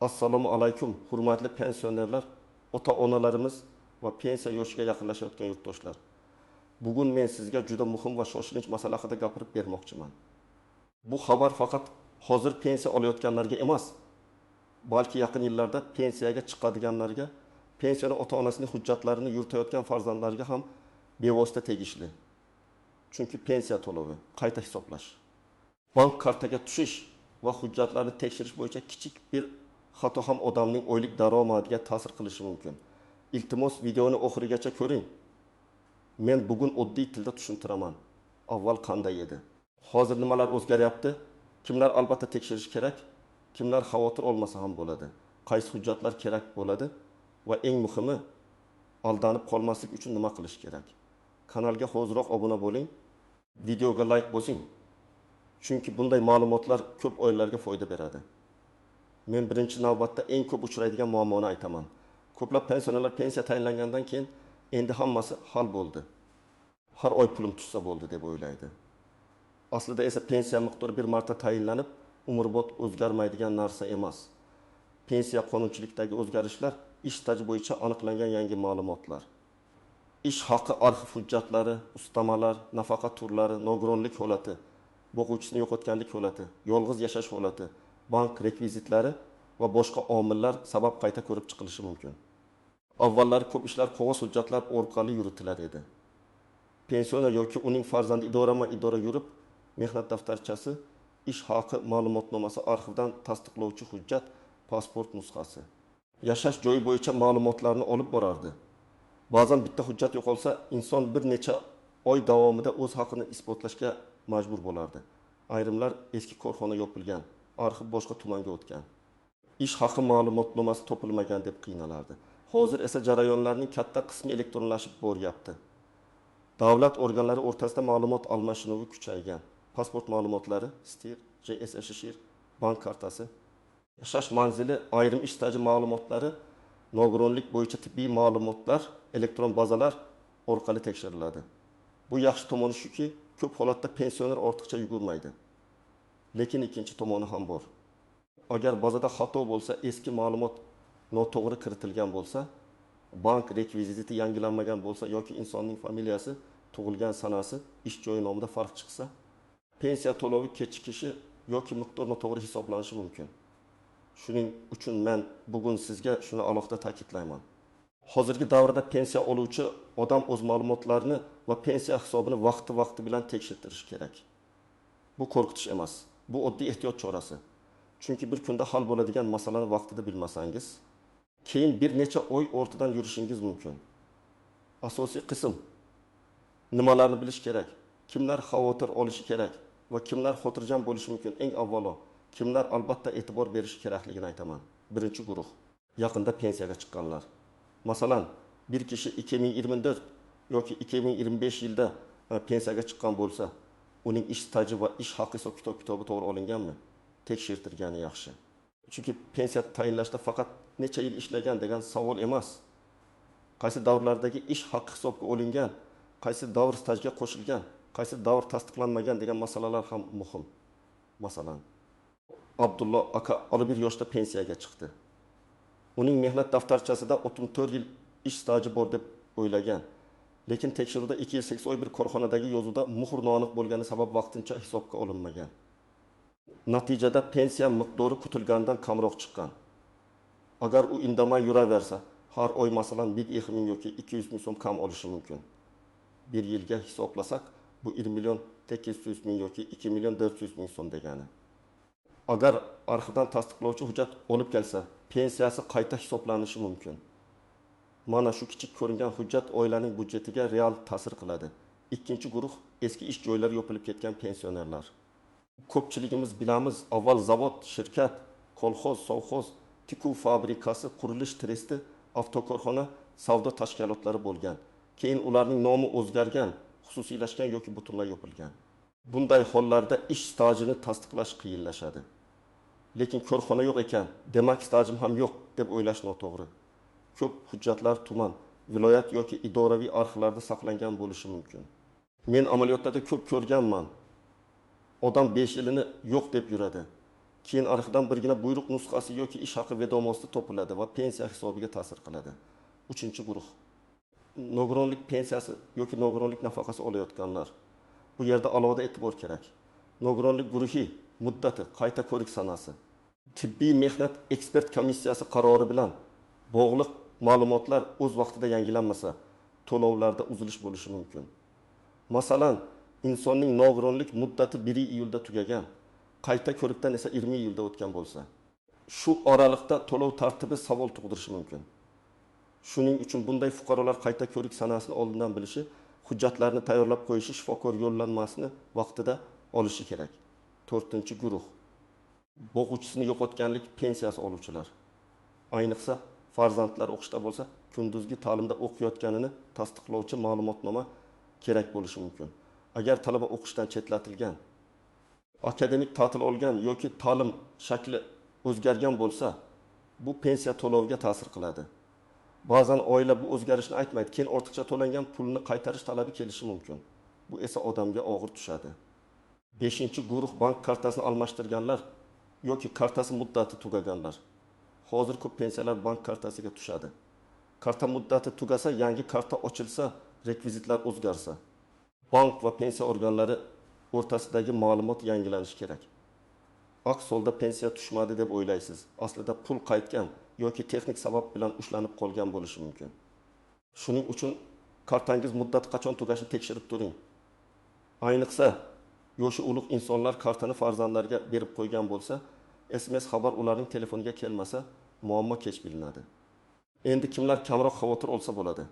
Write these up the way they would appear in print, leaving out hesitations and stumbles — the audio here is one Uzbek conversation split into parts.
Assalomu alaykum, hurmatli pensionerlar, ota-onalarimiz va pensiya yoshiga yaqinlashayotgan yurtdoshlar. Bugun men sizga juda muhim va shoshilinch masala haqida gapirib bermoqchiman. Bu xabar faqat hozir pensiya olayotganlarga emas, balki yaqin yillarda pensiyaga chiqadiganlarga, pensiyani ota-onasining hujjatlarini yuritayotgan farzandlarga ham bevosita tegishli. Chunki pensiya to'lovi, qayta hisoblash, bank kartaga tushish va hujjatlarni tekshirish bo'yicha kichik bir xato ham odamning oylik daromadiga ta'sir qilishi mumkin. Iltimos, videoni oxirigacha ko'ring. Men bugun oddiy tilda tushuntiraman. Avval qanday edi? Hozir nimalar o'zgaryapti? Kimlar albatta tekshirish kerak? Kimlar xavotir olmasa ham bo'ladi? Qaysi hujjatlar kerak bo'ladi? Va eng muhimi, aldanib qolmaslik uchun nima qilish kerak? Kanalga hoziroq obuna bo'ling, videoga like bosing. Chunki bunday ma'lumotlar ko'p oilalarga foyda beradi. Men birinchi navbatda eng ko'p uchraydigan muammoni aytaman. Ko'plab pensionerlar pensiya tayinlangandan keyin endi hammasi hal bo'ldi. Har oy pulim tushsa bo'ldi deb o'ylaydi. Aslida esa pensiya miqdori bir marta tayinlanib, umrbod o'zgarmaydigan narsa emas. Pensiya qonunchilikdagi o'zgarishlar, ish staji bo'yicha aniqlangan yangi ma'lumotlar. Ish haqi arxiv hujjatlari, ustamalar, nafaqa turlari, nogironlik holati, boquvchisini yo'qotganlik holati, yolg'iz yashash holati, bank rekvizitlari va boshqa omillar sabab qayta ko'rib chiqilishi mumkin. Avvallari ko'p ishlar qog'oz hujjatlar orqali yuritilar edi. Pensioner yoki uning farzandi idorama-idora yurib, mehnat daftarchasi, ish haqi ma'lumotnomasi, arxivdan tasdiqlovchi hujjat, pasport nusxasi, yashash joyi bo'yicha ma'lumotlarni olib borardi. Ba'zan bitta hujjat yo'qolsa, inson bir necha oy davomida o'z haqini isbotlashga majbur bo'lardi. Ayrimlar eski korxona yopilgan, arxiv boshqa tumanga o'tgan, ish haqi ma'lumotnomasi topilmagan deb qiynalardi. Hozir esa jarayonlarning katta qismi elektronlashib boryapti. Davlat organlari o'rtasida ma'lumot almashinuvi kuchaygan. Pasport ma'lumotlari, STIR, JSShir, bank kartasi, yashash manzili, ayrim ish staji ma'lumotlari, nogironlik bo'yicha tibbiy ma'lumotlar elektron bazalar orqali tekshiriladi. Bu yaxshi tomoni shuki, ko'p holatda pensioner ortiqcha yugurmaydi. Lekin ikkinchi tomoni ham bor. Agar bazada xato bo'lsa, eski ma'lumot noto'g'ri kiritilgan bo'lsa, bank rekviziti yangilanmagan bo'lsa yoki insonning familiyasi, tug'ilgan sanasi, ish joyi nomida farq chiqsa, pensiya to'lovi kechikishi yoki miqdor noto'g'ri hisoblanishi mumkin. Shuning uchun men bugun sizga shuni alohida ta'kidlayman. Hozirgi davrda pensiya oluvchi odam o'z ma'lumotlarini va pensiya hisobini vaqti-vaqti bilan tekshirtirishi kerak. Bu qo'rqitish emas, bu oddiy ehtiyot chorasi. Chunki bir kunda hal bo'ladigan masalani vaqtida bilmasangiz, keyin bir necha oy ortidan yurishingiz mumkin. Asosiy qism, nimalarni bilish kerak, kimlar xavotir olishi kerak va kimlar xotirjam bo'lishi mumkin. Eng avvalo, kimlar albatta e'tibor berishi kerakligini aytaman. Birinchi guruh, yaqinda pensiyaga chiqqanlar. Masalan, bir kishi 2024 yoki 2025 yilda pensiyaga chiqqan bo'lsa, uning ish staji va ish haqi hisob kitobi to'g'ri olinganmi? Tekshirtirgani yaxshi. Chunki pensiya tayinlashda faqat necha yil ishlagan degan savol emas. Qaysi davrlardagi ish haqi hisobga olingan, qaysi davr stajga qo'shilgan, qaysi davr tasdiqlanmagan degan masalalar ham muhim. Masalan, Abdullo aka 51 yoshda pensiyaga chiqdi. Uning mehnat daftarchasida 34 yil ish staji bor deb o'ylagan. Lekin tekshiruvda 2 yil 8 oy bir korxonadagi yozuvda muhr noaniq bo'lgani sabab vaqtincha hisobga olinmagan. Natijada pensiya miqdori kutilganidan kamroq chiqqan. Agar u indamay yuraversa, har oy masalan 1 ming yoki 200 ming so'm kam olishi mumkin. Bir yilga hisoblasak, bu 1 million 800 ming yoki 2 million 400 ming so'm degani. Agar arxivdan tasdiqlovchi hujjat olib kelsa, pensiyasi qayta hisoblanishi mumkin. Mana shu kichik ko'ringan hujjat oilaning byudjetiga real ta'sir qiladi. Ikkinchi guruh, eski ish joylari yopilib ketgan pensionerlar. Ko'pchiligimiz bilamiz, avval zavod, shirkat, kolxoz, sovxoz, tikuv fabrikasi, qurilish tresti, avtokorxona, savdo tashkilotlari bo'lgan. Keyin ularning nomi o'zgargan, xususiylashgan yoki butunlay yopilgan. Bunday hollarda ish stajini tasdiqlash qiyinlashadi. Lekin korxona yo'q ekan, demak stajim ham yo'q deb o'ylash noto'g'ri. Ko'p hujjatlar tuman, viloyat yoki idoraviy arxivlarda saqlangan bo'lishi mumkin. Men amaliyotlarda ko'p ko'rganman. Odam 5 yilini yo'q deb yuradi. Keyin arxivdan birgina buyruq nusxasi yoki ish haqi vedomosti topiladi va pensiya hisobiga ta'sir qiladi. Uchinchi guruh. Nogironlik pensiyasi yoki nogironlik nafaqasi olayotganlar. Bu yerda alohida e'tibor kerak. Nogironlik guruhi muddati, qayta ko'rik sanasi, tibbiy mehnat ekspert komissiyasi qarori bilan bog'liq ma'lumotlar o'z vaqtida yangilanmasa, to'lovlarda uzilish bo'lishi mumkin. Masalan, insonning nogironlik muddati 1 iyulda tugagan, qayta ko'rikdan esa 20 iyulda o'tgan bo'lsa, shu oraliqda to'lov tartibi savol tug'dirishi mumkin. Shuning uchun bunday fuqarolar qayta ko'rik sanasini oldindan bilishi, hujjatlarni tayyorlab qo'yishi, shifokor yo'llanmasini vaqtida olishi kerak. To'rtinchi guruh. Boquvchisini yo'qotganlik pensiyasi oluvchilar. Ayniqsa farzandlar o'qishda bo'lsa, kunduzgi ta'limda o'qiyotganini tasdiqlovchi ma'lumotnoma kerak bo'lishi mumkin. Agar talaba o'qishdan chetlatilgan, akademik ta'til olgan yoki ta'lim shakli o'zgargan bo'lsa, bu pensiya to'loviga ta'sir qiladi. Ba'zan oila bu o'zgarishni aytmaydi, keyin ortiqcha to'langan pulni qaytarish talabi kelishi mumkin. Bu esa odamga og'ir tushadi. Beshinchi guruh: bank kartasini almashtirganlar yoki kartasi muddati tugaganlar. Hozir ko'p pensiyalar bank kartasiga tushadi. Karta muddati tugasa, yangi karta ochilsa, rekvizitlar o'zgarsa, bank va pensiya organlari o'rtasidagi ma'lumot yangilanishi kerak. Aks holda pensiya tushmadi deb o'ylaysiz. Aslida pul qaytgan yoki texnik sabab bilan ushlanib qolgan bo'lishi mumkin. Shuning uchun kartangiz muddati qachon tugashini tekshirib turing. Ayniqsa yoshi ulug' insonlar kartani farzandlariga berib qo'ygan bo'lsa, SMS xabar ularning telefoniga kelmasa, muammo kech bilinadi. Endi kimlar kamroq xavotir olsa bo'ladi?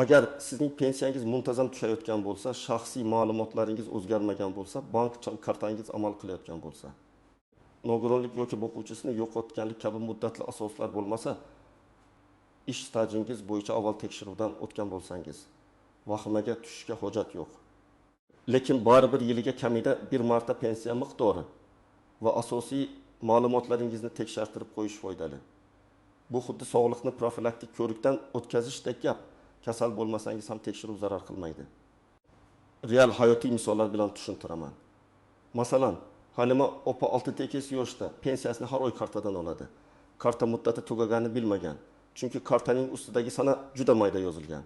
Agar sizning pensiyangiz muntazam tushayotgan bo'lsa, shaxsiy ma'lumotlaringiz o'zgarmagan bo'lsa, bank kartangiz amal qilayotgan bo'lsa, nogironlik yoki boquvchisini yo'qotganlik kabi muddatli asoslar bo'lmasa, ish stajingiz bo'yicha avval tekshiruvdan o'tgan bo'lsangiz, vahimaga tushishga hojat yo'q. Lekin baribir yiliga kamida bir marta pensiya miqdori va asosiy ma'lumotlaringizni tekshirtirib qo'yish foydali. Bu xuddi sog'liqni profilaktik ko'rikdan o'tkazishdek gap. Kasal bo'lmasangiz ham tekshiruv zarar qilmaydi. Real hayotiy misollar bilan tushuntiraman. Masalan, Halima opa 68 yoshda, pensiyasini har oy kartadan oladi. Karta muddati tugaganini bilmagan. Chunki kartaning ustidagi sana juda mayda yozilgan.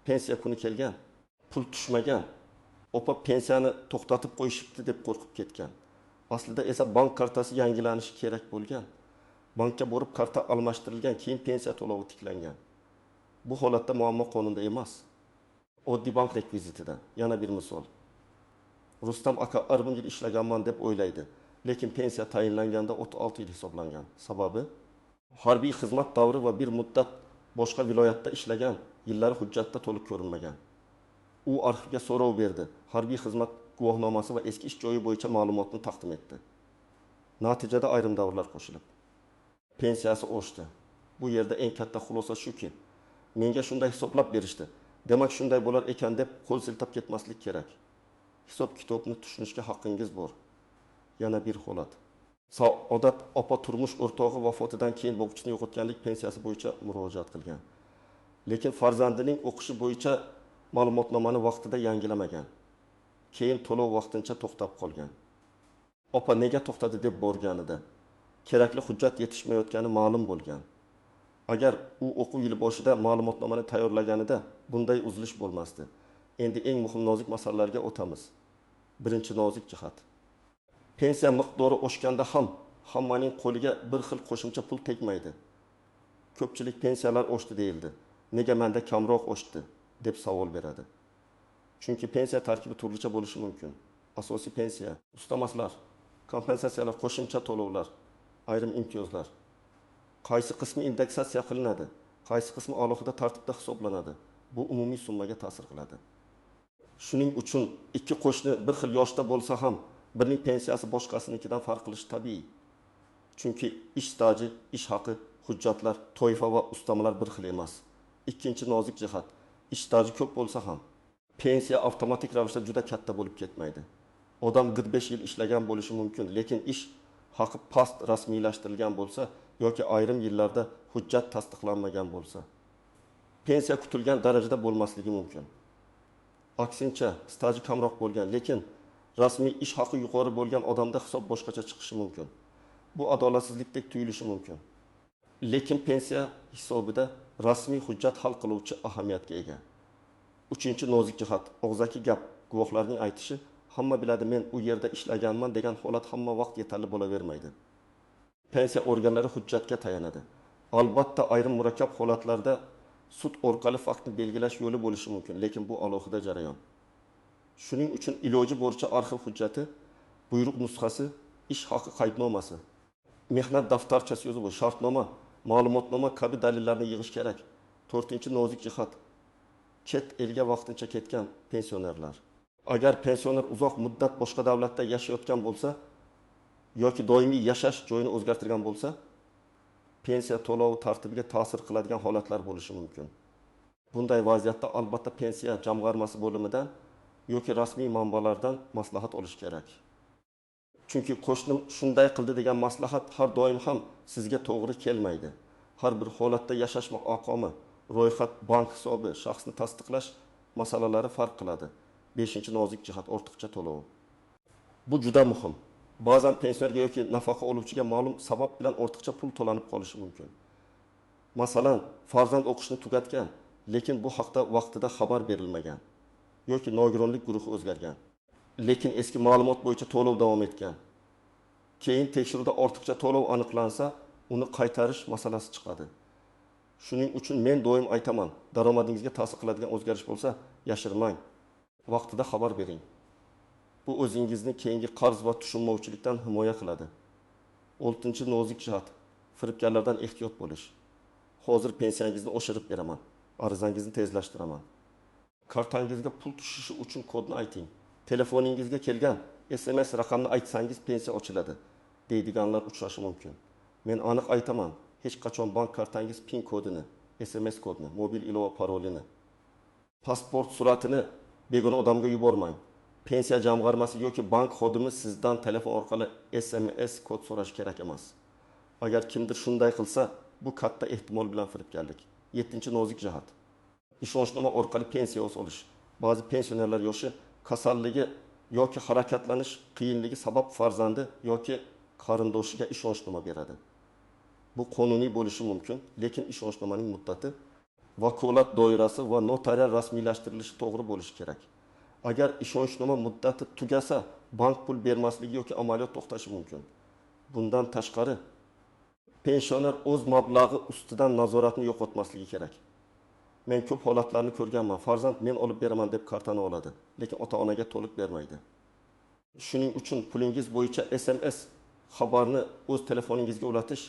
Pensiya kuni kelgan, pul tushmagan. Opa pensiyani to'xtatib qo'yishibdi deb qo'rqib ketgan. Aslida esa bank kartasi yangilanishi kerak bo'lgan. Bankka borib karta almashtirilgan, keyin pensiya to'lovi tiklangan. Bu holatda muammo qonunda emas, oddiy bank rekvizitida. Yana bir misol. Rustam aka 20 yil ishlaganman deb o'ylaydi, lekin pensiya tayinlanganda 36 yil hisoblangan. Sababi harbiy xizmat davri va bir muddat boshqa viloyatda ishlagan yillari hujjatda to'liq ko'rinmagan. U arxivga so'rov berdi, harbiy xizmat guvohnomasi va eski ish joyi bo'yicha ma'lumotni taqdim etdi. Natijada ayrim davrlar qo'shilib, pensiyasi oshdi. Bu yerda eng katta xulosa shuki, menga shunday hisoblab berishdi, demak shunday bo'lar ekan deb qo'l siltab ketmaslik kerak. Hisob kitobni tushunishga haqqingiz bor. Yana bir holat. Saodat opa turmush o'rtog'i vafotidan keyin boquvchisini yo'qotganlik pensiyasi bo'yicha murojaat qilgan. Lekin farzandining o'qishi bo'yicha ma'lumotnomani vaqtida yangilamagan. Keyin to'lov vaqtincha to'xtab qolgan. Opa nega to'xtadi deb borganida kerakli hujjat yetishmayotgani ma'lum bo'lgan. Agar u o'quv yili boshida ma'lumotnomani tayyorlaganida bunday uzilish bo'lmasdi. Endi eng muhim nozik masalalarga o'tamiz. Birinchi nozik jihat. Pensiya miqdori oshganda ham hammaning qo'liga bir xil qo'shimcha pul tegmaydi. Ko'pchilik pensiyalar oshdi deyildi, nega menda kamroq oshdi deb savol beradi. Chunki pensiya tarkibi turlicha bo'lishi mumkin. Asosiy pensiya, ustamalar, kompensatsiyalar, qo'shimcha to'lovlar, ayrim imtiyozlar. Qaysi qismi indeksatsiya qilinadi, qaysi qismi alohida tartibda hisoblanadi, bu umumiy summaga ta'sir qiladi. Shuning uchun ikki qo'shni bir xil yoshda bo'lsa ham birining pensiyasi boshqasinikidan farq qilishi tabiiy. Chunki ish staji, ish haqi, hujjatlar, toifa va ustamalar bir xil emas. Ikkinchi nozik jihat: ish staji ko'p bo'lsa ham pensiya avtomatik ravishda juda katta bo'lib ketmaydi. Odam 45 yil ishlagan bo'lishi mumkin, lekin ish haqi past rasmiylashtirilgan bo'lsa yoki ayrim yillarda hujjat tasdiqlanmagan bo'lsa, pensiya kutilgan darajada bo'lmasligi mumkin. Aksincha, staji kamroq bo'lgan, lekin Rasmiy ish haqi yuqori bo'lgan odamda hisob boshqacha chiqishi mumkin. Bu adolatsizlikdek tuyulishi mumkin. Lekin pensiya hisobida rasmiy hujjat hal qiluvchi ahamiyatga ega. Uchinchi nozik jihat, og'zaki gap, guvohlarning aytishi, hamma biladi men u yerda ishlaganman degan holat hamma vaqt yetarli bo'lavermaydi. Pensiya organlari hujjatga tayanadi. Albatta, ayrim murakkab holatlarda sud orqali faktni belgilash yo'li bo'lishi mumkin, lekin bu alohida jarayon. Shuning uchun iloji boricha arxiv hujjati, buyruq nusxasi, ish haqi qaydnomasi, mehnat daftarchasi yo'zi bu shartnoma, ma'lumotnoma kabi dalillarni yig'ish kerak. To'rtinchi nozik jihat, chet elga vaqtincha ketgan pensionerlar. Agar pensioner uzoq muddat boshqa davlatda yashayotgan bo'lsa yoki doimiy yashash joyini o'zgartirgan bo'lsa, pensiya to'lovi tartibiga ta'sir qiladigan holatlar bo'lishi mumkin. Bunday vaziyatda albatta pensiya jamg'armasi bo'limidan yoki rasmiy manbalardan maslahat olish kerak. Chunki qo'shnim shunday qildi degan maslahat har doim ham sizga to'g'ri kelmaydi. Har bir holatda yashash maqomi, ro'yxat, bank hisobi, shaxsni tasdiqlash masalalari farq qiladi. Beshinchi nozik jihat, ortiqcha to'lov. Bu juda muhim. Ba'zan pensionerga yoki nafaqa oluvchiga ma'lum sabab bilan ortiqcha pul to'lanib qolishi mumkin. Masalan, farzand o'qishni tugatgan, lekin bu haqda vaqtida xabar berilmagan yoki nogironlik guruhi o'zgargan, lekin eski ma'lumot bo'yicha to'lov davom etgan. Keyin tekshiruvda ortiqcha to'lov aniqlansa, uni qaytarish masalasi chiqadi. Shuning uchun men doim aytaman, daromadingizga ta'sir qiladigan o'zgarish bo'lsa, yashirmang, vaqtida xabar bering. Bu o'zingizni keyingi qarz va tushunmovchilikdan himoya qiladi. Oltinchi nozik jihat, firibgarlardan ehtiyot bo'lish. Hozir pensiyangizni oshirib beraman, arizangizni tezlashtiraman. Kartangizga pul tushishi uchun kodni ayting. Telefoningizga kelgan SMS raqamni aytsangiz pensiya ochiladi deydiganlar uchrashi mumkin. Men aniq aytaman, hech qachon bank kartangiz PIN kodini, SMS kodini, mobil ilova parolini, pasport suratini begona odamga yubormang. Pensiya jamg'armasi yoki bank xodimi sizdan telefon orqali SMS kod so'rashi kerak emas. Agar kimdir shunday qilsa, bu katta ehtimol bilan firibgarlik. Yettinchi nozik jihat, ishonchnoma orqali pensiya olish. Ba'zi pensionerlar yoshi, kasalligi yoki harakatlanish qiyinligi sabab farzandi yoki qarindoshiga ishonchnoma beradi. Bu qonuniy bo'lishi mumkin, lekin ishonchnomaning muddati, vakolat doirasi va notarial rasmiylashtirilishi to'g'ri bo'lishi kerak. Agar ishonchnoma muddati tugasa, bank pul bermasligi yoki amaliyot to'xtashi mumkin. Bundan tashqari, pensioner o'z mablag'i ustidan nazoratni yo'qotmasligi kerak. Men ko'p holatlarni ko'rganman. Farzand men olib beraman deb kartani oladi, lekin ota-onaga to'liq bermaydi. Shuning uchun pulingiz bo'yicha SMS xabarni o'z telefoningizga ulatish,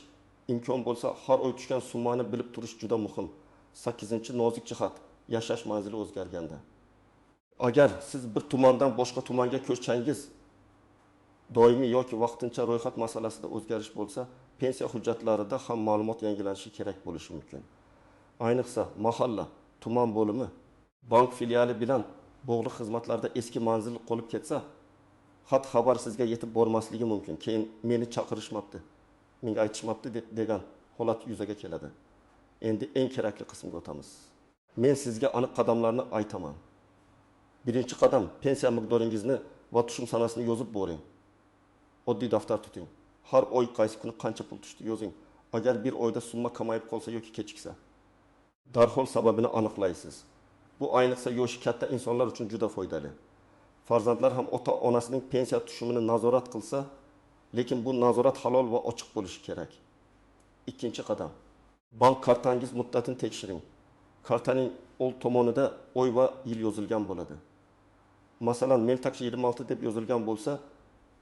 imkon bo'lsa har oy tushgan summani bilib turish juda muhim. 8. Nozik jihat, yashash manzili o'zgarganda. Agar siz bir tumandan boshqa tumanga ko'chsangiz, doimiy yoki vaqtincha ro'yxat masalasida o'zgarish bo'lsa, pensiya hujjatlarida ham ma'lumot yangilanishi kerak bo'lishi mumkin. Ayniqsa mahalla, tuman bo'limi, bank filiali bilan bog'liq xizmatlarda eski manzil qolib ketsa, xat xabar sizga yetib bormasligi mumkin. Keyin meni chaqirishmabdi, menga aytishmabdi degan holat yuzaga keladi. Endi eng kerakli qismga o'tamiz. Men sizga aniq qadamlarni aytaman. Birinchi qadam, pensiya miqdoringizni va tushum sanasini yozib boring. Oddiy daftar tuting. Har oy qaysi kuni qancha pul tushdi yozing. Agar bir oyda summa kamayib qolsa yoki kechiksa, darhol sababini aniqlaysiz. Bu ayniqsa yoshi katta insonlar uchun juda foydali. Farzandlar ham ota-onasining pensiya tushumini nazorat qilsa, lekin bu nazorat halol va ochiq bo'lishi kerak. Ikkinchi qadam, bank kartangiz muddatini tekshiring. Kartaning old tomonida oy va yil yozilgan bo'ladi. Masalan, Meltax 26 deb yozilgan bo'lsa,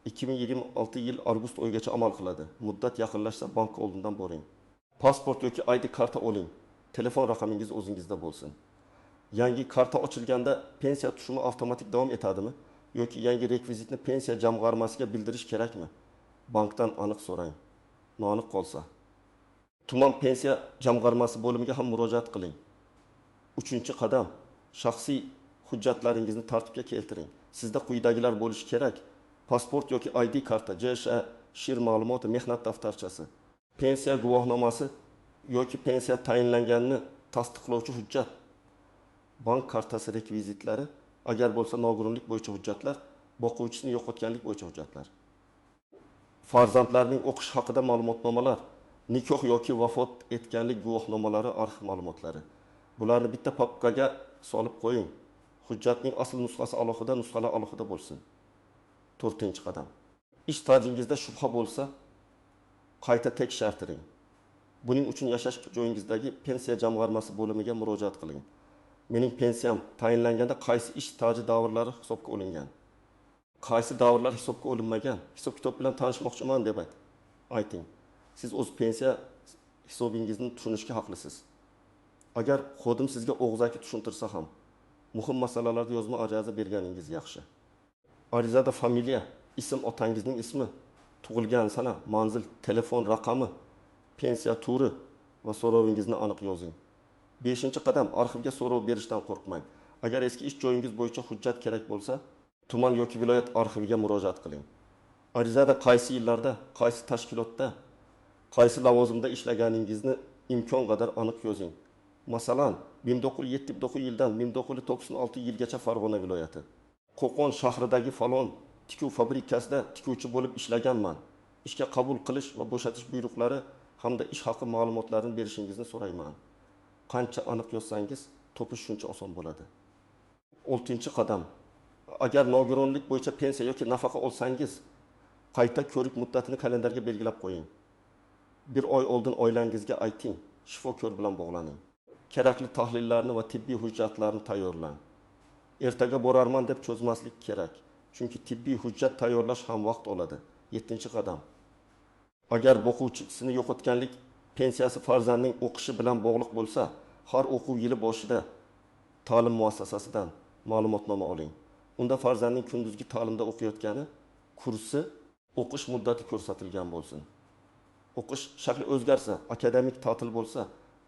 2026 yil avgust oyigacha amal qiladi. Muddat yaqinlashsa bankka oldindan boring. Pasport yoki ID karta oling. Telefon raqamingiz o'zingizda bo'lsin. Yangi karta ochilganda pensiya tushumi avtomatik davom etadimi yoki yangi rekvizitni pensiya jamg'armasiga bildirish kerakmi? Bankdan aniq so'rang. Noaniq qolsa, tuman pensiya jamg'armasi bo'limiga ham murojaat qiling. Uchinchi qadam, shaxsiy hujjatlaringizni tartibga keltiring. Sizda quyidagilar bo'lishi kerak: pasport yoki ID karta, JSH, shir ma'lumoti, mehnat daftarchasi, pensiya guvohnomasi yoki pensiya tayinlanganini tasdiqlovchi hujjat, bank kartasi rekvizitlari, agar bo'lsa nogironlik bo'yicha hujjatlar, boquvchisini yo'qotganlik bo'yicha hujjatlar, farzandlarning o'qish haqida ma'lumotnomalar, nikoh yoki vafot etganlik guvohnomalari, arxiv ma'lumotlari. Bularni bitta papkaga solib qo'ying. Hujjatning asl nusxasi alohida, nusxalar alohida bo'lsin. To'rtinchi qadam. Ish stajingizda shubha bo'lsa, qayta tekshirtiring. Buning uchun yashash joyingizdagi pensiya jamg'armasi bo'limiga murojaat qiling. Mening pensiyam tayinlanganda qaysi ish staji davrlari hisobga olingan? Qaysi davrlar hisobga olinmagan? Hisob-kitob bilan tanishmoqchiman deb ayting. Siz o'z pensiya hisobingizni tushunishga haqlisiz. Agar xodim sizga og'zaki tushuntirsa ham, muhim masalalarda yozma ariza berganingiz yaxshi. Arizada familiya, ism, otangizning ismi, tug'ilgan sana, manzil, telefon raqami, pensiya turi va so'rovingizni aniq yozing. Beshinchi qadam, arxivga so'rov berishdan qo'rqmang. Agar eski ish joyingiz bo'yicha hujjat kerak bo'lsa, tuman yoki viloyat arxiviga murojaat qiling. Arizada qaysi yillarda, qaysi tashkilotda, qaysi lavozimda ishlaganingizni imkon qadar aniq yozing. Masalan, 1979 yildan 1996 yilgacha Farg'ona viloyati, Qo'qon shahridagi falon tikuv fabrikasida tikuvchi bo'lib ishlaganman. Ishga qabul qilish va bo'shatish buyruqlari hamda ish haqi ma'lumotlarini berishingizni so'rayman. Qancha aniq yozsangiz, topish shuncha oson bo'ladi. Oltinchi qadam. Agar nogironlik bo'yicha pensiya yoki nafaqa olsangiz, qayta ko'rik muddatini kalendarga belgilab qo'ying. Bir oy oldin oilangizga ayting, shifokor bilan bog'laning. Kerakli tahlillarni va tibbiy hujjatlarni tayyorlang. Ertaga borarman deb cho'zmaslik kerak, chunki tibbiy hujjat tayyorlash ham vaqt oladi. Yettinchi qadam. Agar boquvchisini yo'qotganlik pensiyasi farzandning o'qishi bilan bog'liq bo'lsa, har o'quv yili boshida ta'lim muassasasidan ma'lumotnoma oling. Unda farzandning kunduzgi ta'limda o'qiyotgani, kursi, o'qish muddati ko'rsatilgan bo'lsin. O'qish shakli o'zgarsa, akademik ta'til bo'lsa,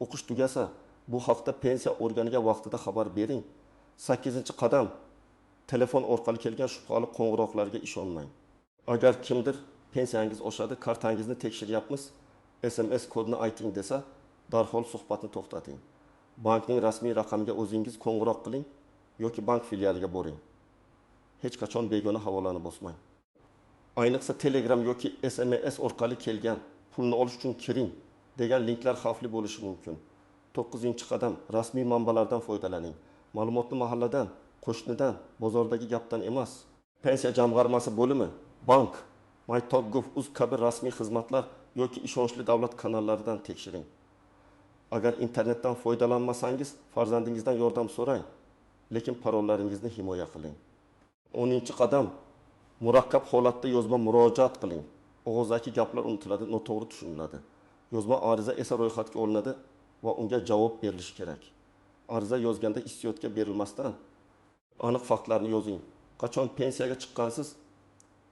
o'qish tugasa, bu haqda pensiya organiga vaqtida xabar bering. Sakkizinchi qadam. Telefon orqali kelgan shubhali qo'ng'iroqlarga ishonmang. Agar kimdir pensiyangiz oshadi, kartangizni tekshiryapmiz, SMS kodini ayting desa, darhol suhbatni to'xtating. Bankning rasmiy raqamiga o'zingiz qo'ng'iroq qiling yoki bank filialiga boring. Hech qachon begona havolani bosmang. Ayniqsa Telegram yoki SMS orqali kelgan pulni olish uchun kiring degan linklar xavfli bo'lishi mumkin. To'qqizinchi qadam, rasmiy manbalardan foydalaning. Ma'lumotni mahalladan, qo'shnidan, bozordagi gapdan emas. Pensiya jamg'armasi bo'limi, bank, my.gov.uz kabi rasmiy xizmatlar yoki ishonchli davlat kanallaridan tekshiring. Agar internetdan foydalanmasangiz, farzandingizdan yordam so'rang, lekin parollaringizni himoya qiling. 10 qadam, murakkab holatda yozma murojaat qiling. Og'zaki gaplar unutiladi, noto'g'ri tushuniladi. Yozma ariza esa ro'yxatga olinadi va unga javob berilishi kerak. Ariza yozganda hissiyotga berilmasdan aniq faktlarni yozing. Qachon pensiyaga chiqqansiz,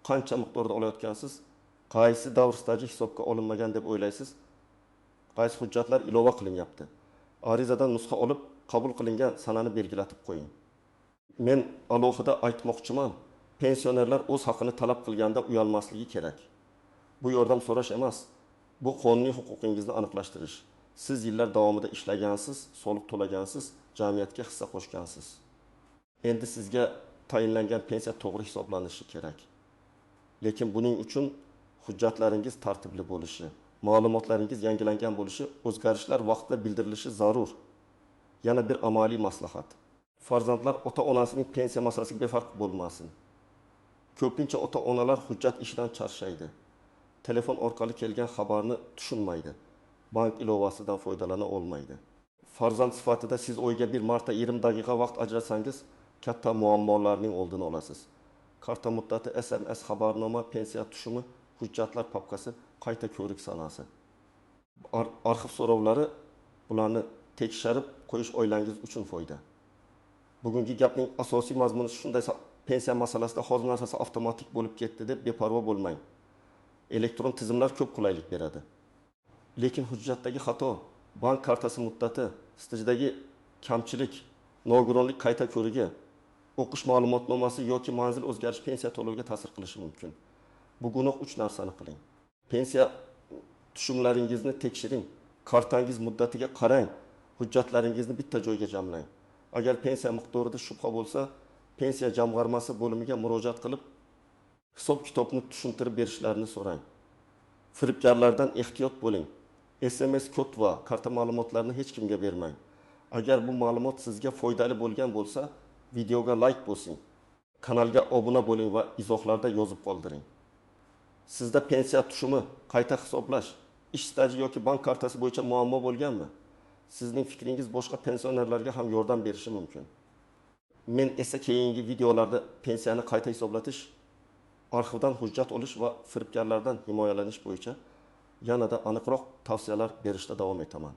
qancha miqdorda olayotgansiz, qaysi davr staji hisobga olinmagan deb o'ylaysiz, qaysi hujjatlar ilova qilinyapti. Arizadan nusxa olib, qabul qilingan sanani belgilatib qo'ying. Men alohida aytmoqchiman, pensionerlar o'z haqini talab qilganda uyalmasligi kerak. Bu yordam so'rash emas, bu qonuniy huquqingizni aniqlashtirish. Siz yillar davomida ishlagansiz, soliq to'lagansiz, jamiyatga hissa qo'shgansiz. Endi sizga tayinlangan pensiya to'g'ri hisoblanishi kerak. Lekin buning uchun hujjatlaringiz tartibli bo'lishi, ma'lumotlaringiz yangilangan bo'lishi, o'zgarishlar vaqtida bildirilishi zarur. Yana bir amaliy maslahat. Farzandlar ota-onasining pensiya masalasiga befarq bo'lmasin. Ko'pincha ota-onalar hujjat ishidan charchaydi. Telefon orqali kelgan xabarni tushunmaydi. Bank ilovasidan foydalana olmaydi. Farzand sifatida siz oyga bir marta 20 daqiqa vaqt ajratsangiz, katta muammolarning oldini olasiz. Karta muddati, SMS xabarnoma, pensiya tushumi, hujjatlar papkasi, qayta ko'rik sanasi. Arxiv so'rovlari bularni tekshirib qo'yish oilangiz uchun foyda. Bugungi gapning asosiy mazmuni shunday, pensiya masalasida hozir narsasi avtomatik bo'lib ketdi deb beparvo bo'lmang. Elektron tizimlar ko'p qulaylik beradi. Lekin hujjatdagi xato, bank kartasi muddati, stajdagi kamchilik, nogironlik qayta ko'rigi, o'qish ma'lumotnomasi yoki manzil o'zgarish pensiya to'loviga ta'sir qilishi mumkin. Bugunoq 3 narsani qiling. Pensiya tushumlaringizni tekshiring, kartangiz muddatiga qarang, hujjatlaringizni bitta joyga jamlang. Agar pensiya miqdorida shubha bo'lsa, pensiya jamg'armasi bo'limiga murojaat qilib, Hisob-kitobni tushuntirib berishlarini so'rang. Firibgarlardan ehtiyot bo'ling! SMS kod va karta ma'lumotlarini hech kimga bermang. Agar bu ma'lumot sizga foydali bo'lgan bo'lsa, videoga layk bosing, kanalga obuna bo'ling va izohlarda yozib qoldiring. Sizda pensiya tushumi, qayta hisoblash, ish staji yoki bank kartasi bo'yicha muammo bo'lganmi? Sizning fikringiz boshqa pensionerlarga ham yordam berishi mumkin. Men esa keyingi videolarda pensiyani qayta hisoblatish, arxivdan hujjat olish va firibgarlardan himoyalanish bo'yicha yanada aniqroq tavsiyalar berishda davom etaman.